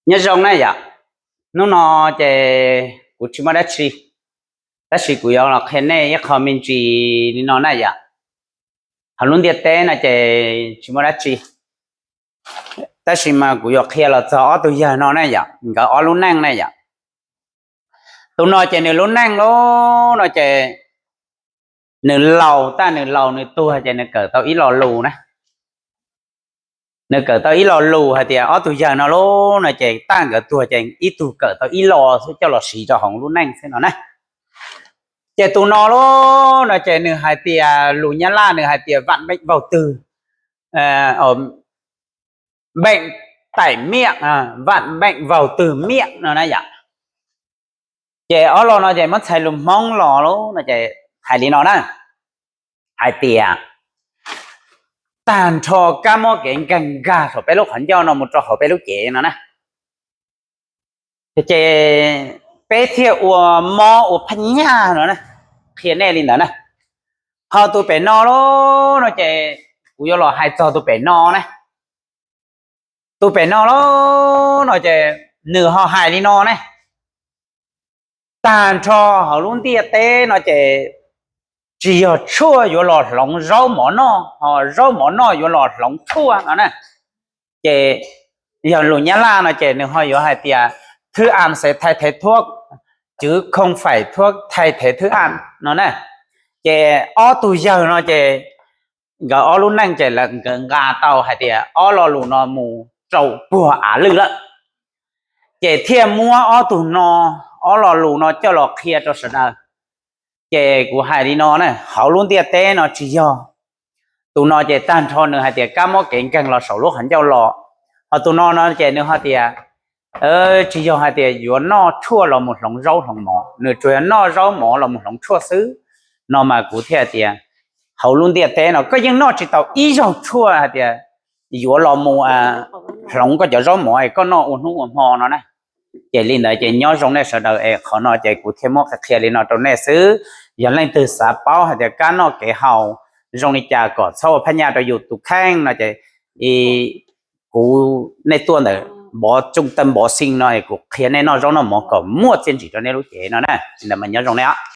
Nyob zoo na yom. Hnub no ces kuv tsis muaj dab tsi, tab sis kuv yuav los qhia nej ib qho me ntsis li no na yom. Hauv lub ntiaj teb no ces tsis muaj dab tsi, tab sis mas kuv yuav qhia los txog ob tug yawg no na yom, nkawd ob lub neej na yom. Tus no ces nws lub neej lub no ces nws laus, tab nws laus nws tuag ces nws kawm tau ib lo lus na. Nws kawm tau ib lo lus hais tias ob tug yawg no lub no ces tab nkawd tuag ces ib tug kawm tau ib lo xwb coj los siv rau hauv lub neej xwb no na. Ces tus no lub no ces nws hais tias lus Nyab Laj nws hais tias vạn bệnh vào từ miệng, bệnh vào từ miệng no na yom. Ces ob lo no ces muab txhais lus Hmoob los lub no ces hais li no na, hais tias tag nrho kab mob kev nkeeg nkag saum peb lub qhov ncauj no mus rau hauv peb lub cev no na. Ces peb thiaj ua mob ua phaj nyaj no, qhia nej li ntawd na. Ho tus pem no lub no ces kuv yuav los hais txog tus pem no na. Tus pem no lub no ces nws ho hais li no ne, tag nrho hauv lub ntiaj teb no ces tsis yog tshuaj yuav los hloov zaub mov noj, ho zaub mov noj yuav los hloov tshuaj no na. Ces yog lus Nyab Laj no ces nws ho yuav hais tias thức ăn sẽ thay thế thuốc, chứ không phải thuốc thay thế thức ăn no na. Ces ob tug yawg no ces nkawd ob lub neej ces lawv nkawd nqa tau hais tias ob lo lus no mus rau puag av lwj lawm. Ces thiaj muab ob tug no, ob lo lus no coj los qhia rau sawv daws. Ces kuv hais li no na, hauv lub ntiaj teb no tsis yog, tus no ces tag nrho nws hais tias kab mob kev nkeeg los saum lub qhov ncauj los. Ho tus no no ces nws ho tias tsis yog hais tias yuav noj tshuaj los mus hloov zaub hloov mov, nws tsuas yog noj zaub mov los mus hloov tshuaj xwb. No mas kuv thiaj tias hauv lub ntiaj teb no koj yeej noj tsis tau ib zaug tshuaj hais tias yuav los mus hloov koj cov zaub mov es koj noj ua hnub ua hmo no na. Ces li ntawd ces nyob zoo nej sawv daws es qhov no ces kuv thiaj muab qhia li no rau nej xwb. Yog leej twg xav paub hais tias kab noj kev haus zoo li cas kom txhob ua phaj nyaj rau yus tus kheej no ces kuv, nej tuaj ntawm npov tsooj tawj npov xeej no es kuv qhia nej noj zaub noj mov kom muaj txiaj ntsig rau nej lub cev no na. Li ntawd mas nyob zoo nej.